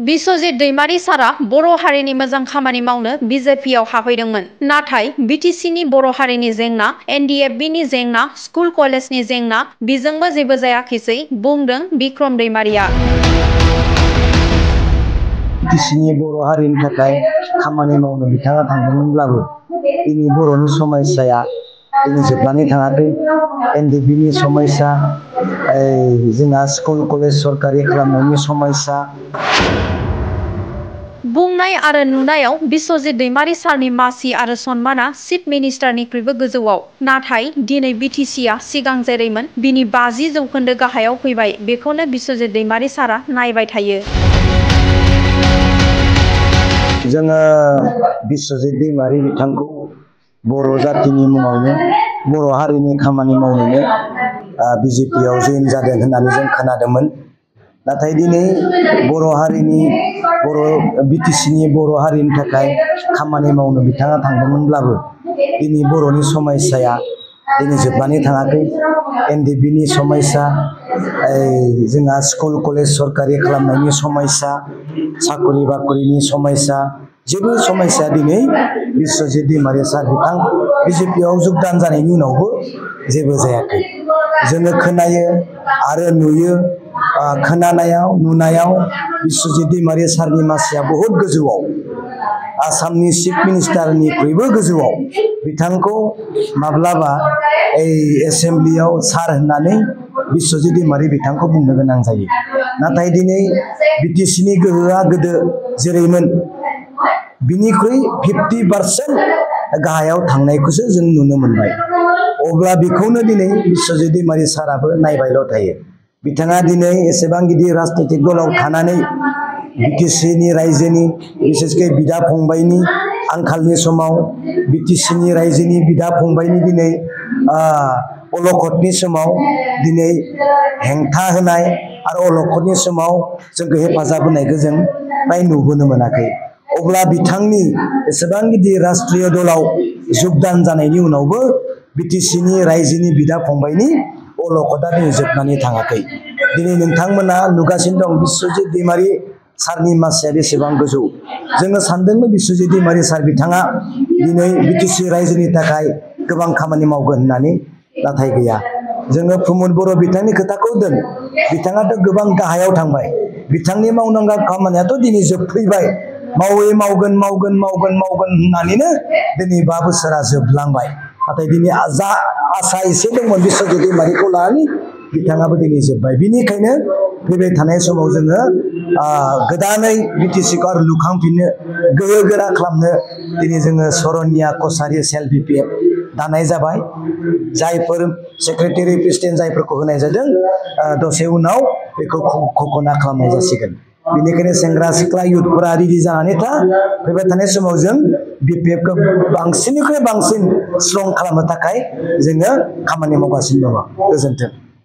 बिश्वजित दैमारी सारा बर' हारिनि मोजां खामानि मावनो बिजेपिआव हाबफैदोंमोन। नाथाय बिटिसिनि बर' हारिनि जेंना, एनडिएफबिनि जेंना, स्कुल कलेजनि जेंना बिजोंबो जेबो जायाखिसै बुंदों बिक्रम दैमारिया। बिटिसिनि बर' हारिनि थाखाय खामानि मावनो बिथाङा थांदोंमोनब्लाबो दिनै बर'नि समस्याया दिनै जोबनानै थाङाखै। एनडिएफबिनि समस्या, जोंहा स्कुल कलेज सरकारि खालामनायनि समस्या। बुंनाय आरो नुनायाव बिश्वजित दैमारी सारनि मासि आरो सन्माना चिफ मिनिस्टारनिख्रुइबो गोजौआव। नाथाय दिनै बिटिसिआ सिगां जेरैमोन बिनि 50% गाहायाव फैबाय। बेखौनो बिश्वजित दैमारी सारा नायबाय थायो। जोङो बिश्वजित दैमारी बिथांखौ बर' जातिनि मुङावनो बर' हारिनि खामानि मावनोनो बिजेपिआव जइन जादों होननानै जों खोनादोंमोन। नाथाय दिनै बिटिसिनि बर' हारिनि थाखाय खामानि मावनो बिथाङा थांदोंमोनब्लाबो दिनै बर'नि समस्याया दिनै जोबनानै थाङाखै। एनडिएफबिनि समस्या, जोंहा स्कुल कलेज सरकारि खालामनायनि समस्या, साखरि बाखरिनि समस्या, जेबो समस्या दिनै बिश्वजित दैमारी सार बिथां बिजेपिआव जगदान जानायनि उनावबो जेबो जायाखै। जोङो खोनायो आरो नुयो, खोनानायाव नुनायाव बिश्वजित दैमारी सारनि मासिया बहुत गोजौआव, आसामनि चिफ मिनिस्टारनिख्रुइबो गोजौआव। बिथांखौ माब्लाबा एसेम्ब्लियाव सार होननानै बिश्वजित दैमारी बिथांखौ बुंनो गोनां जायो। नाथाय दिनै बिटिसिनि गोहोआ गोदो जेरैमोन बिनिख्रुइ 50% गाहायाव थांनायखौसो जों नुनो मोनबाय। अब्ला बेखौनो दिनै बिश्वजित दैमारी साराबो नायबायल' थायो। बिथाङा दिनै एसेबां गिदिर राजनीतिक दलाव थानानै बिटिसिनि रायजोनि बिसेसकै बिदा फंबायनि आंखालनि समाव, बिटिसिनि रायजोनि बिदा फंबायनि दिनै अलखदनि समाव दिनै हेंथा होनाय आरो अलखदनि समाव जोंखौ हेफाजाब होनायखौ जों फ्राय नुबोनो मोनाखै। अब्ला बिथांनि एसेबां गिदिर राष्ट्रीय दलाव जगदान जानायनि उनावबो बिटिसिनि रायजोनि बिदा फंबायनि अलखदा दिनै जोबनानै थाङाखै। दिनै नोंथांमोना नुगासिनो दं बिश्वजित दैमारी सारनि मासिया बेसेबां गोजौ। जोङो सानदोंमोन बिश्वजित दैमारी सार बिथाङा दिनै बिटिसि रायजोनि थाखाय गोबां खामानि मावगोन होननानै, नाथाय गैया। जोङो प्रमद बर' बिथांनि खोथाखौ दोन, बिथाङाथ' गोबां गाहायाव थांबाय। बिथांनि मावनांगौ खामानियाथ' दिनै जोबफैबाय। मावगोन होननानैनो दिनै 5 बोसोरा जोबलांबाय। नाथाय दिनै जा आसा एसे दंमोन बिश्वजित दैमारीखौ लानानै, बिथाङाबो दिनै जोब्बाय। बिनिखायनो फैबाय थानाय समाव जोङो गोदानै बिटिसिखौ आरो लुखांफिननो, गोहो गोरा खालामनो दिनै जोङो सरनिया कसारी सेल्फ बिपिएफ दानाय जाबाय। जायफोर सेक्रेटारि प्रेसिडेन्ट जायफोरखौ होनाय जादों, दसे उनाव बेखौ घोषणा खालामनाय जासिगोन। बेनिखायनो सेंग्रा सिख्ला इयुथफोरा रेडि जानानै था। फैबाय थानाय समाव जों बिपिएफखौ बांसिननिख्रुइ बांसिन स्ट्रं खालामनो थाखाय जोङो खामानि मावगासिनो दङ। गोजोन्थों।